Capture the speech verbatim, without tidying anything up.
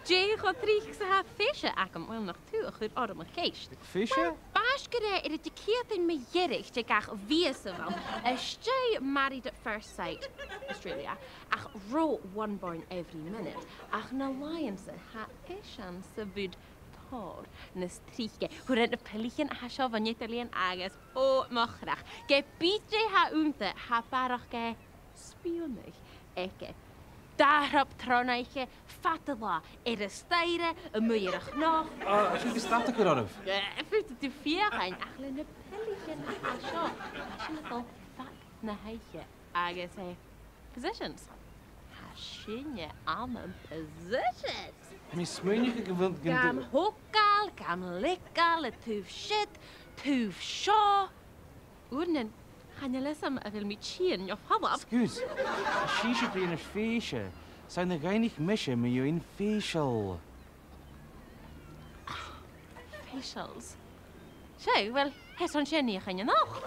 Dè cho tric 's a tha fèise agam, uill, nach tu a chuir orm a' cheist. Fèise? Uill, b' àbhaist gur e air an deicheamh ceud mu dheireadh de gach mhìos a bh' ann, às dèidh Married at First Sight Australia, ach ro One Born Every Minute, ach na làithean-sa tha fèisean sa bhùrn tòrr nas trice. Chuir e na pilichean a tha seo bhon eadar-lìon agus, o mo chreach, ge bith dè tha annta, tha barrachd spìonadh aige. Dà thrup tron oidhche, fad an latha, air an staidhre, a-muigh air a' chnoc. Ah, tha sin gu stad a' cur oirbh. Eh, faodaidh tu feuchainn, ach le na pilichean a tha seo, tha sinn a' dol fad na h-oidhche agus, eh, positions. Tha sinne ann am positions. Tha mi a' smaoineachadh gu bheil, gun... Gam thogail, gam leigeil, a' taobh siud, taobh seo. Uaireannan, chan eil fhios agam a bheil mi a' tighinn no falbh. Sguir. Tha sibhse a' bruidhinn air fèise. 'S ann a dh'fhaighnich mise mu dheidhinn facial. Facials. Seadh, uill, tha e airson sin a dhèanamh a-nochd.